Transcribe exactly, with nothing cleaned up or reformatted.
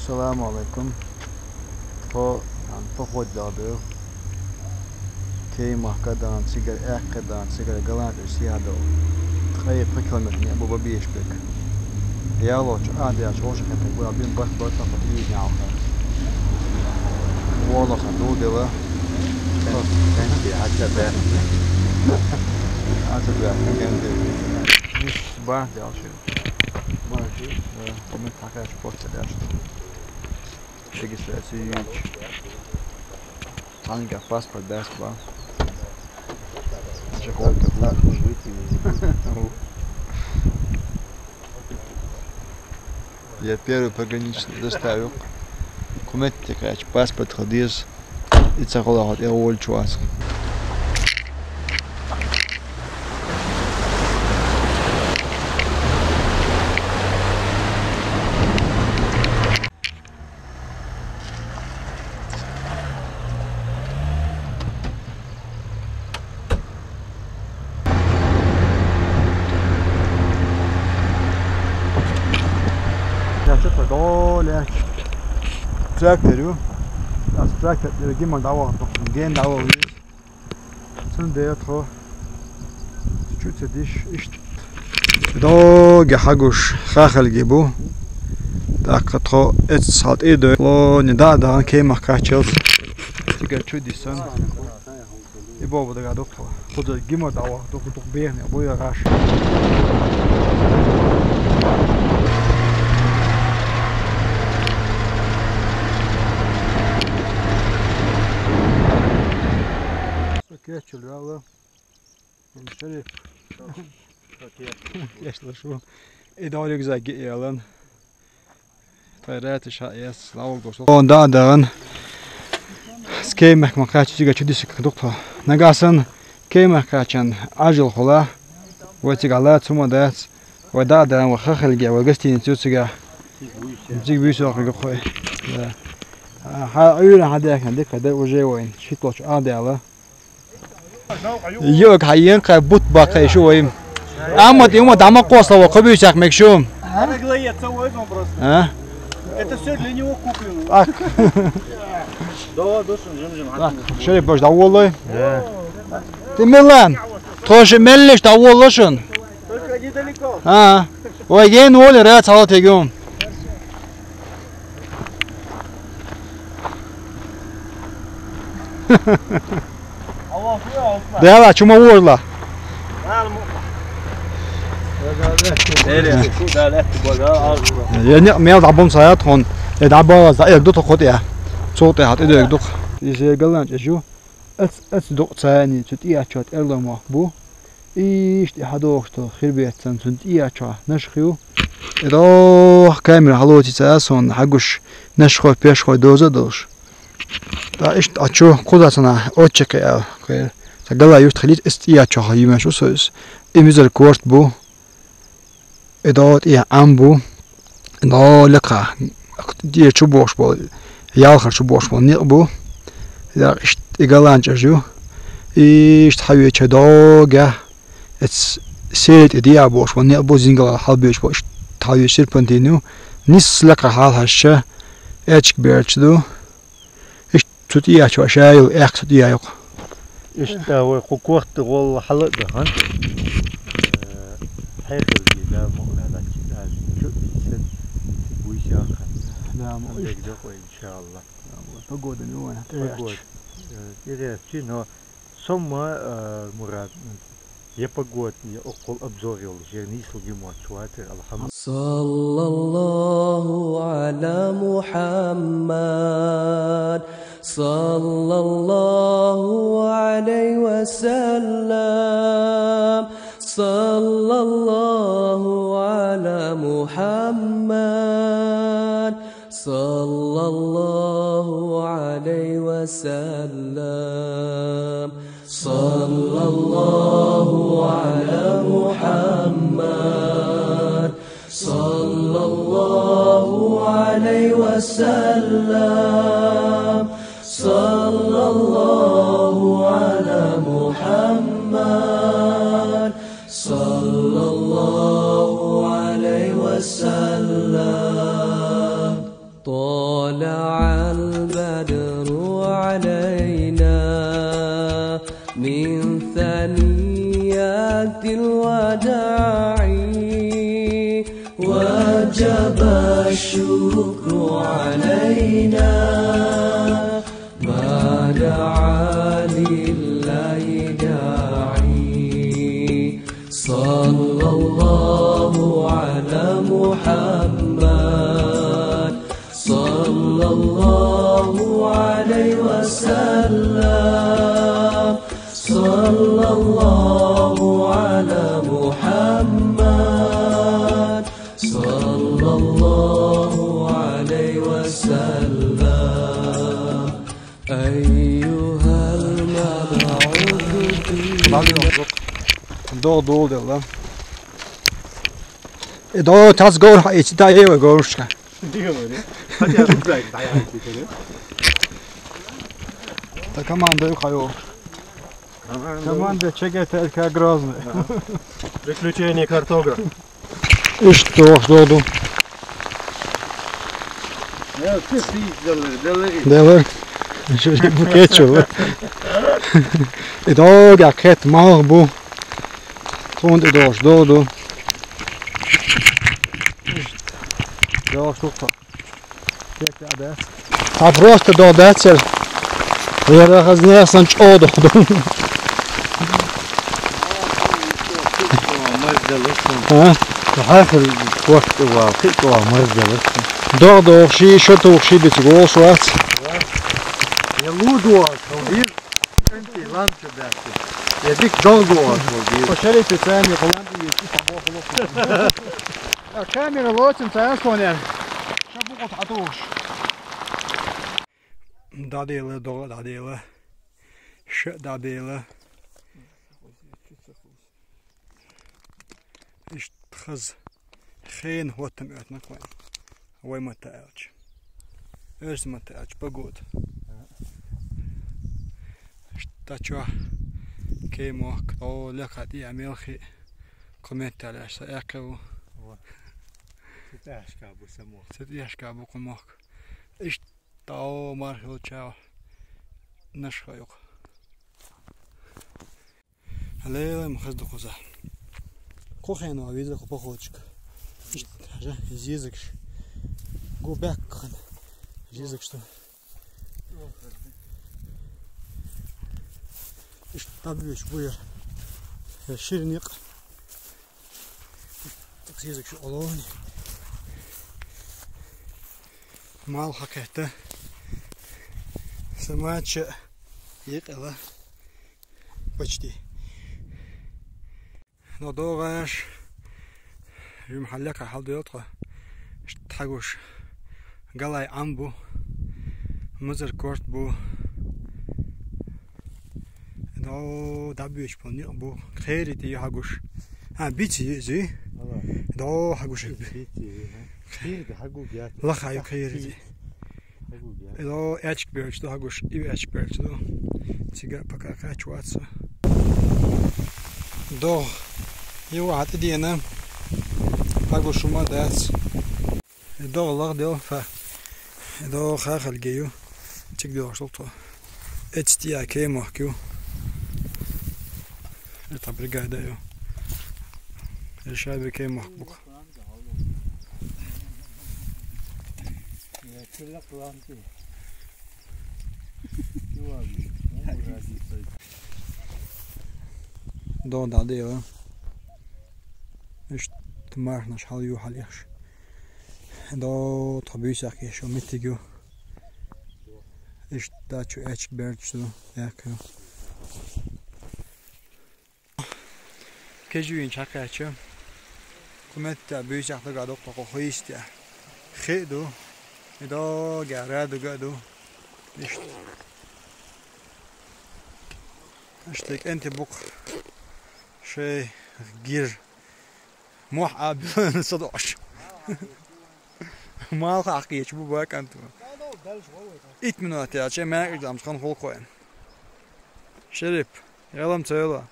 Салам алейкум. Тхо, ан, походе даьлла. Кемахка даьнна, цигара Аьккхе даьнна, цигара ГолландӀе сийдола. Ткъе пхи километр неӀ бу ба беш берг. Яллалца а деш, гӀоша хетта, гула бин бат бат тапа тӀийна ялха. Вола ха ду дела. Кенти, хьача бе. Хьача бе, кенти. Иш ба дел ши. Ба ши. Э, ми тахаш порта деш. Регистрация юч. Цанга паспорт дас ба. Чехол. Я первый пограничный заставил. Куметти кач паспорт ходис. И цахола хот я волчуас. Я что-то доле. Трактор ю. Аз трактор ю, гимар дӀавахту. Ген дӀавахту. Цундела тхо чу ца диш иштта. Доге хьагуш хахалги бу. ТӀаккха тхо эц хьал тӀе дой. Лони да дан кемах качалц. Цига чу дисан. И бобу дага духту. Худа гимар дава духу дух бехне, бу я гаш. Кечил вала. Шериф. Кешлашу. И дорик заги ялан. Тайрати ша эс лавгос. Он да дан. Скеймах макачи цига чудиси кадукто. Нагасан кемах качан ажил хула. Вой цига ла цума дац. Вой да дан, вой хахалге, вой гостиницу цига. Циг бюсо хой. Да. Ха уйра хадяхна дика да уже войн. Шитлоч адяла. Йок, хайен кай бут бакай шу вайм. Амма ты ума дама косла ва кобюсяк мекшу. А? Это все для него куплено. Так. Так, шери бош да волой. Ты Милан, тоже меллеш да волошен. Только недалеко. А, ой, ген воли рад салат егум. Дела, чума ворла. Я не мел дабун саят хон. Э, дабала за эгду то хот я. Цот я хат эдэгду. Изе галанч эжу. Эц, эц дук цани цу тия чот эрломох бу. Ишт и хадохто хирбетцан цун тия чо нашхю. Эдох камера халоти цасон хагуш нашхо пешхо доза долш. Та ишт ачу куда сана отчеке ал. Кэ та гала юрт хилит эст тия чо ха юмаш усоис. Имизер корт бу. Эдот и ам бу. Но лекха. Ди чу бош бу. Ялхар чу бош бу. Ник бу. Я ишт и галанч ажу. Ишт хаве ча дога. Эц серет и диа бош бу. Ник бу зингала халбеш бу. Ишт хаве серпантину. Нис лекха хал хашча. Эчк берч ду. Ишт цу тия чо шайл, эх цу тия йок. Ишта вой хукохты гол халык да хан. Хайхылги да муна да читал. Чу исен буйсяха. Да, мо ишт. Дегде кой, иншалла. Погода не война. Погода. Ире чи но сома, Мурат. Я погода, я окол обзор йол, жер нислуги мочватер, алхамдулилла. صلى الله على محمد، صلى الله عليه وسلم، صلى الله على محمد، صلى الله عليه وسلم، صلى الله على محمد، صلى الله عليه وسلم، صلى الله على محمد، صلى الله عليه وسلم. طلع البدر علينا من ثنيات الوداع، وجب الشكر علينا ما دعا لله داعي. صلى الله على محمد، صلى الله عليه وسلم، صلى الله على محمد، صلى الله عليه وسلم. أيها المبعوث في Dog dol de la. E do tas gor ha ichi da ewe gorska. Та команда ю хайо. Команда Ч Г Т Л К Грозный. Приключения картографа. Ишт догӀуш догӀу. Делер. Ишт букетчу. И догӀа кхет малх бу. Тхунда и догӀуш догӀу. ДогӀуш догӀу. А просто догӀу дацар. Яра хазне сан чӀодух ду. А? Хахал кошт ва, хит ва, мазделер. ДогӀу догӀу ши, шо тух ши дици гол швац. Я луду, а, вир. Энти ламча бяхти. Я дик долго отводил. Пошли пиццами, Голландии, и побо хлопнул. А камера лоцин царсконер. Шабу кот хатуш. Дадела, догӀа дадела. Ш дадела. Ишт хаз хен хӀоттам оьтнаквайн. Вай ма таьлча. Оьрс ма таьлча, погода. Ишт тачо кей мохк, о, лекха тӀе а мелхи, кху меттаьлаш са эккхев. Во. Цу тӀашка бу са мохк. Цу тӀашка бу кху мохк. Ишт тао мархил чао. Наш хаюк. Лелай ма хаза дукхуза. Кху хенва виза кху походчик. Ишт, хажа, зизагш. Гу бяк хан. Зизагш ту. Ишт табюш буяр. Ширник. Так зизагш олони. Мал хакета. Самача. Екъела. Почти. Но догӀаш, жим хьаллека хьалдоьлтха, тхьагуш, галай Ӏам бу, мазар корт бу, до дабвеш пол никъ бу, кхери ти хьагуш. А, бици зи? Ала. До хьагуш. Бици, ха. Кхери хьагу гят. Лаха ю кхери зи. Эдо эчк белч ду хьагуш, ив эчк белч ду. Цига пока качваца. До. Ива хьатӀа дена. Хьагуш ма дац. Эдо лаг дел фа. Эдо хахал гею. Чик дел шул то. Эцтия кемах кю. Это бригада ю. Решаби кемах бук. До да дева. Иш тмар наш хал ю хал яхш. До табюсах ешо митигю. Иш да чу эчк берчу яхю. Кежуин чакача. Кумет та бюсах да гадок тако хойстя. Хе ду. Эдо гара ду гаду. Ишт. Аштек энти бук. Шей гир. Мох аб садош. Мал хахкич бу баканту. Ит минут я че мак идам хан хол коен. Шерип, ялам цела.